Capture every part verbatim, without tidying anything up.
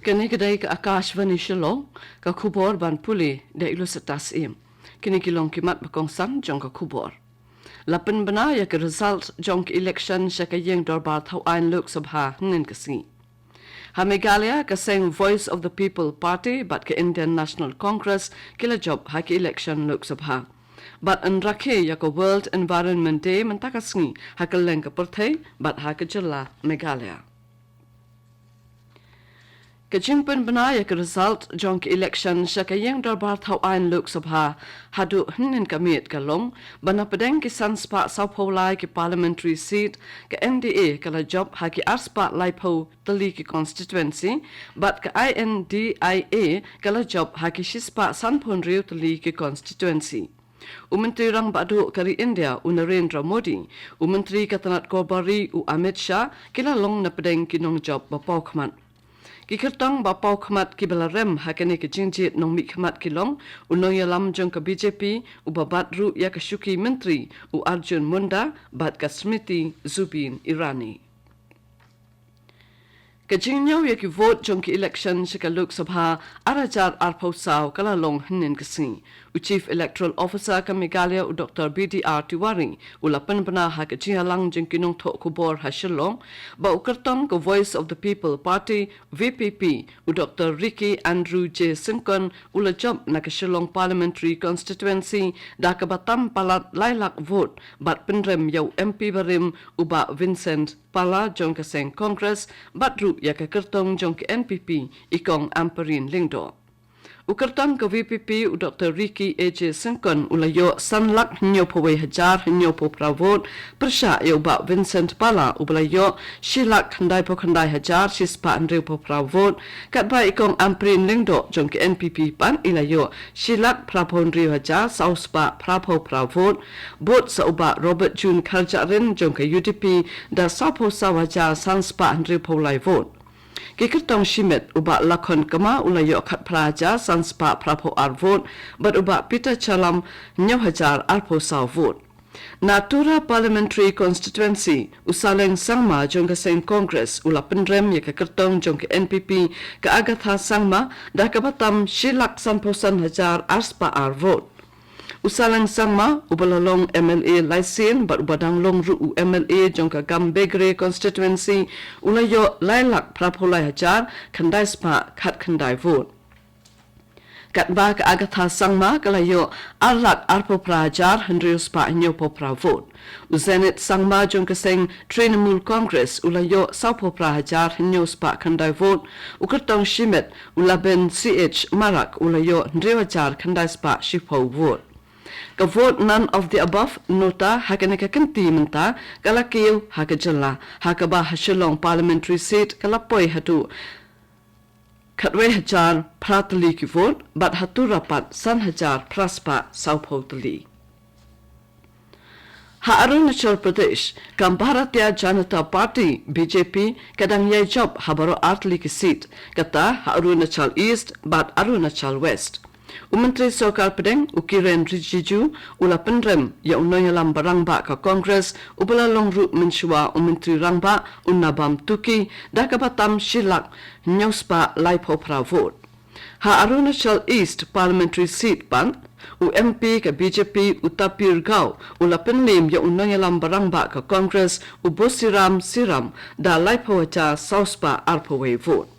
Kane ka dei ka Akashvani Shillong, ka khubor ban pule da i Lucetta Syiem. Kine ki long ki mat ba kongsan jong ka khubor. La pynbna ïa ka result jong ka election sha ka ïing dorbar thaw aiñ Lok Sabha hynnin ka sngi. Ha Meghalaya, ka seng Voice of the People Party bad ka Indian National Congress ki la jop ha ki election Lok Sabha. Bad yn rakhe ïa ka World Environment Day mynta ka sngi ha kylleng ka pyrthei bad ha ka jylla Meghalaya. Ka jingpynbna ïa ka result jong ka election sha ka ïing dorbar thaw aiñ Lok Sabha haduh hynnin ka miet ka long ba na pdeng ki san spah sawphew lai ki parliamentary seat, ka N D A ka la jop ha ki ar spah laiphew tylli ki constituency, bad ka I N D I A ka la jop ha ki shi spah sanphew hynriew tylli ki constituency. U Myntri Rangbah Duh ka ri India, u Narendra Modi, u Myntri ka tnat korbar ri, u Amit Shah, ki la long na pdeng ki nongjop ba paw khmat. Ki kyrtong ba paw khmat kiba la rem ha kane ka jingjied nongmihkhmat ki long u nongïalam jong ka B J P, uba bat ruh ïa ka shuki myntri, u Arjun Munda, bad ka Smriti Zubeen Irani. Ka jingñiew ïa ki vote jong ki election sha ka Lok Sabha ar hajar arphew saw ka la long hynnin ka sngi. U Chief Electoral Officer ka Meghalaya, u Doctor B D R Tiwari, u la pynbna ha ka jingïalang jong ki nongthoh khubor ha Shillong ba u kyrtong ka Voice of the People Party, V P P, u Doctor Ricky Andrew J Syngkon u la jop na ka Shillong Parliamentary Constituency da kaba tam palat lai lak vote, bad pynrem ïa u M P barim, u Bah Vincent Pala jong ka seng Congress, bad ruh ïa ka kyrtong jong ka N P P, i Kong Ampareen Lyngdoh. U kyrtong ka V P P, u Doctor Ricky A J Syngkon, u la ïoh san lak hynñiewphew wei hajar hynñiewphew phra vote, pyrshah ïa u Bah Vincent Pala uba la ïoh shi lak khyndaiphew khyndai hajar shi spah hynriewphew phra vote, katba i Kong Ampareen Lyngdoh jong ka N P P pat i la ïoh shi lak phraphew hynriew hajar saw spah phraphew phra vote, bud sa u Bah Robert June Kharjahrin jong ka U D P da sawphew saw hajar san spah hynriewphew lai vote. Ki kyrtong shimet, u Bah Lakhon Kma u la ïoh khatphra hajar san spah phraphew ar vote, bad u Bah Peter Chalam hynñiew hajar arphew saw vote. Na Tura Parliamentary Constituency, u Saleng Sangma jong ka seng Congress u la pynrem ïa ka kyrtong jong ka N P P, ka Agatha Sangma, da kaba tam shi lak sanphew san hajar ar spah ar vote. U Saleng Sangma, uba la long M L A lai sien, bad uba dang long ruh u M L A jong ka Gambegre Constituency, u la ïoh lai lak phraphew lai hajar khyndai spah khatkhyndai vote. Katba ka Agatha Sangma ka la ïoh ar lak arphew phra hajar hynriew spah hynñiewphew phra vote. U Zenith Sangma jong ka seng Trinamool Congress u la ïoh sawphew phra hajar hynñiew spah khyndai vote. U kyrtong shimet, u Laben C H Marak u la ïoh hynriew hajar khyndai spah shiphew vote. Ka vote none of the above, nota ha kane ka kynti mynta ka la kiew ha ka jylla, ha kaba ha Shillong Parliamentary Seat ka la poi haduh khatwei hajar phra tylli ki vote, bad ha Tura pat san hajar phra spah sawphew tylli. Ha Arunachal Pradesh, ka Bharatiya Janata Party, B J P, ka dang ïai jop ha baroh ar tylli ki seat, kata ha Arunachal East bad Arunachal West. U Myntri Sorkar Pdeng, u Kiren Rijiju, u la pynrem ïa u nongïalam ba rangbah ka Congress, uba la long ruh mynshuwa u Myntri Rangbah, u Nabam Tuki, da kaba tam shi lak hynñiew spah laiphew phra vote. Ha Arunachal East Parliamentary Seat pat, u M P ka B J P, u Tapir Gao, u la pynliem ïa u nongïalam ba rangbah ka Congress, u Bosiram Siram, da laiphew hajar saw spah arphew wei vote.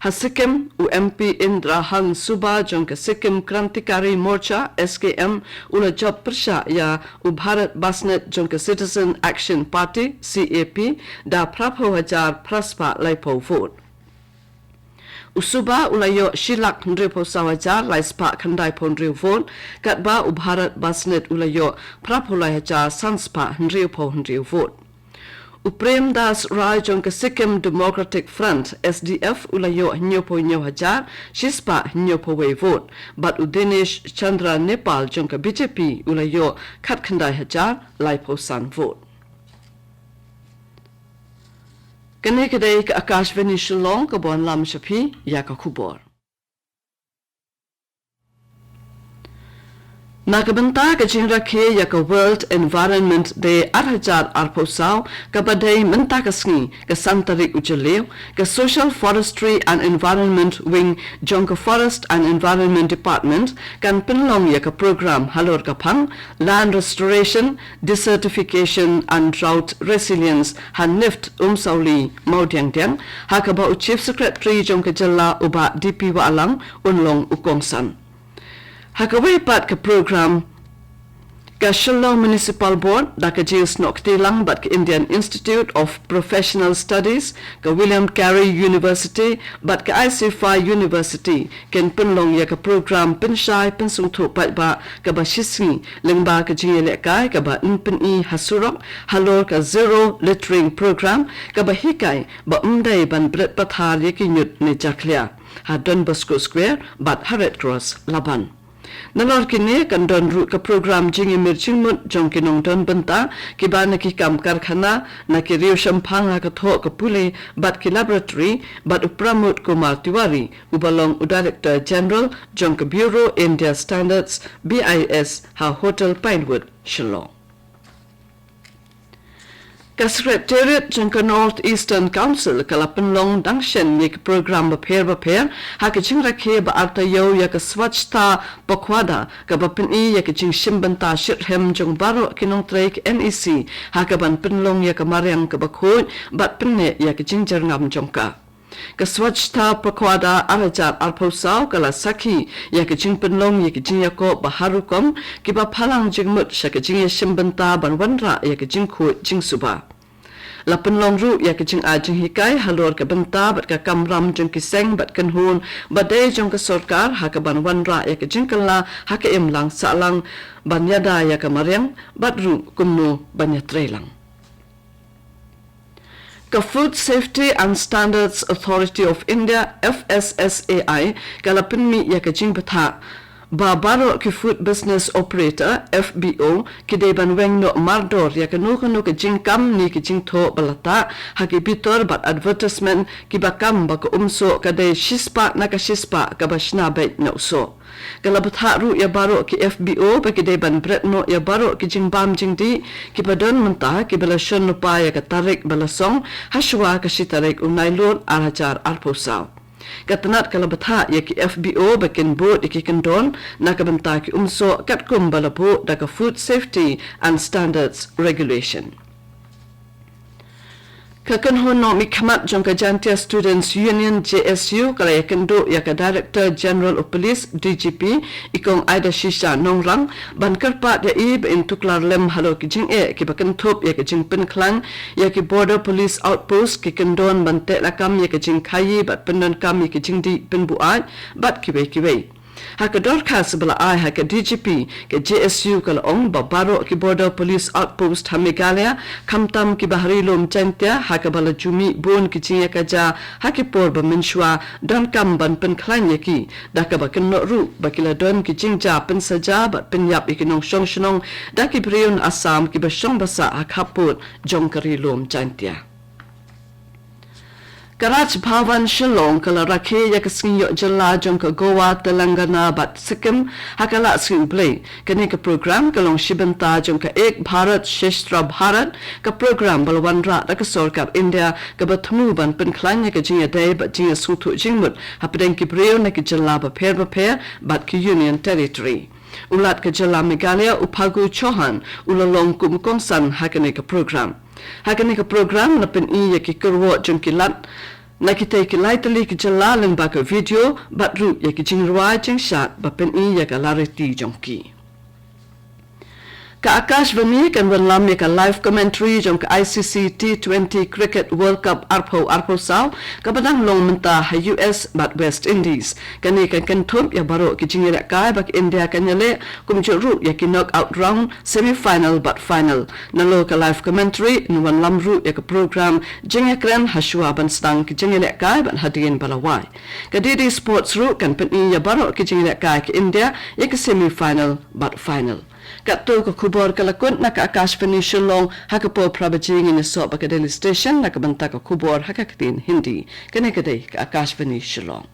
Ha Sikkim, u M P Indrahang Suba jong ka Sikkim Krantikari Morcha, S K M, u la jop pyrshah ïa u Bharat Basnet jong ka Citizen Action Party, C A P, da phraphew hajar phra spah laiphew vote. U Suba u la ïoh shi lak hynriewphew saw hajar lai spah khyndaiphew hynriew vote, katba u Bharat Basnet u la ïoh phraphew lai hajar san spah hynriewphew hynriew vote. U Prem Das Rai jong ka Sikkim Democratic Front, S D F, u la ïoh hynñiewphew hynñiew hajar shi spah hynñiewphew wei vote, bad u Dinesh Chandra Nepal jong ka B J P u la ïoh khatkhyndai hajar laiphew san vote. Kane ka dei ka Akashvani Shillong, ka ban lam sha phi ïa ka khubor. Na ka bynta ka jingrakhe ïa ka World Environment Day ar hajar arphew saw, kaba dei mynta ka sngi, ka san tarik u Jylliew, ka Social Forestry and Environment Wing jong ka Forest and Environment Department kan pynlong ïa ka program halor ka phang Land Restoration, Desertification and Drought Resilience ha NIFT Umsawli Mawdiangdiang, ha kaba u Chief Secretary jong ka jylla u Bah D P Wahlang un long u kongsan. Ha kawei pat ka program, ka Shillong Municipal Board da ka jingsnoh kti lang bad ka Indian Institute of Professional Studies, ka William Carey University bad ka ICFI University kin pynlong ïa ka program pynshai pynsngewthuh paidbah kaba shisngi lyngba ka jingïalehkai kaba yn pyni ha surok halor ka Zero Littering Program, kaba hikai ba ym dei ban bret pathar ïa ki ñiut ne jakhlia ha Don Bosco Square bad ha Red Cross Laban. Nalor kine kan don ruh ka program jingïamir jingmut jong ki nongdon bynta kiba na ki kam karkhana, na ki riew shemphang ha ka thoh ka pule bad ki laboratory, bad u Pramod Kumar Tiwari uba long u Director General jong ka Bureau India Standards, BIS, ha Hotel Pinewood, Shillong. Ka Secretariat jong ka North Eastern Council ka la pynlong dang shen ïa ki program bapher bapher ha ka jingrakhe ba ar taïew ïa ka Swachhata Pakhwada, kaba pyni ïa ka jingshim bynta shitrhem jong baroh ki nongtrei ka NEC ha kaban pynlong ïa ka mariang kaba khuid bad pynneh ïa ka jingjyrngam jong ka. Ka Swachhata Pakhwada ar hajar arphew saw ka la sakhi ïa ka jingpynlong ïa ka jingïakob ba har rukom kiba phalang jingmut sha ka jingïashim bynta ban wanrah ïa ka jingkhuid jingsuba. La pynlong ruh ïa ka jingai jinghikai halor ka bynta bad ka kamram jong ki seng bad kynhun ba dei jong ka sorkar ha kaban wanrah ïa ka jingkylla ha ka imlang sahlang ban ïada ïa ka mariang bad ruh kumno ban ïatreilang. Ka Food Safety and Standards Authority of India, FSSAI, ka la pynmih ïa ka jingbthah ba baroh ki Food Business Operator, FBO, ki dei ban weng noh mardor ïa kano kano ka jingkam ne ka jingthoh ba la tah ha ki bitor bad advertisement kiba kam ba ka umsoh ka dei shispah na ka shispah kaba shna beit na u soh. Ka la bthah ruh ïa baroh ki FBO ba ki dei ban bret noh ïa baroh ki jingbam jingdih kiba don mynta kiba la shon lypa ïa ka tarik ba la song, ha shuwa ka shi tarik u Nailur ar hajar arphew saw. Ka tnat ka la bthah ïa ki FBO ba kin bud ïa ki kyndon na ka bynta ki umsoh katkum ba la buh da ka Food Safety and Standards Regulation. Ka kynhun nongmihkhmat jong ka Jaintia Students Union, JSU, ka la ïakynduh ïa ka Director General of Police, DGP, i Kong Aidashisha Nongrang, ban kyrpad ïa i ba in tuklar lem halor ki jingeh kiba kynthup ïa ka jingpynkhlaiñ ïa ki Border Police Outpost, ki kyndon ban teh lakam ïa ka jingkhaïi bad pyndonkam ïa ki jingdih pynbuaid bad kiwei kiwei. Ha ka dorkhas ba la ai ha ka DGP, ka JSU ka la ong ba baroh ki Border Police Outpost ha Meghalaya, khamtam kiba ha Ri Lum Jaintia, ha kaba la ju mih bun ki jingïakajia ha ki por ba mynshuwa, donkam ban pynkhlaiñ ïa ki da kaba kynnoh ruh ba ki la don ki jingjia pynsaja bad pynïap ïa ki nongshong shnong da ki briew na Assam kiba shong ba sah ha khappud jong ka Ri Lum Jaintia. Ka Raj Bhavan Shillong ka la rakhe ïa ka sngi ïoh jylla jong ka Goa, Telangana bad Sikkim ha ka Lah Sngi U Blei. Kane ka program ka long shi bynta jong ka Ek Bharat Shreshtha Bharat, ka program ba la wanrah da ka sorkar India kaba thmu ban pynkhlaiñ ïa ka jingïadei bad jingïasngewthuh jingmut hapdeng ki briew na ki jylla bapher bapher bad ki Union Territory. U Lat ka jylla Meghalaya, u Phagu Chauhan, u la long kum u kongsan ha kane ka program. Ha kane ka program la pyni ïa ki kyrwoh jong ki Lat na kitei ki lai tylli ki jylla lyngba ka video bad ruh ïa ki jingrwai jingshad ba pyni ïa ka lariti jong ki. Ka Akashvani kan wanlam ïa ka live commentary jong ka ICC T twenty Cricket World Cup arphew arphew saw, kaba dang long mynta ha US bad West Indies. Kane kan kynthup ïa baroh ki jingïalehkai ba ka India kan ïaleh, kumjuh ruh ïa ki knockout round, semi-final bad final. Nalor ka live commentary yn wanlam ruh ïa ka program jingïakren ha shuwa ban sdang ki jingïalehkai bad hadien ba la wai. Ka DD Sports ruh kan pyni ïa baroh ki jingïalehkai ka India ïa ka semi-final bad final. Katto ka khubor ka la kut na ka Akashvani Shillong, ha ka por phra baje ngin ïasoh bad ka Delhi Station na ka bynta ka khubor ha ka ktien Hindi. Kane ka dei ka Akashvani Shillong.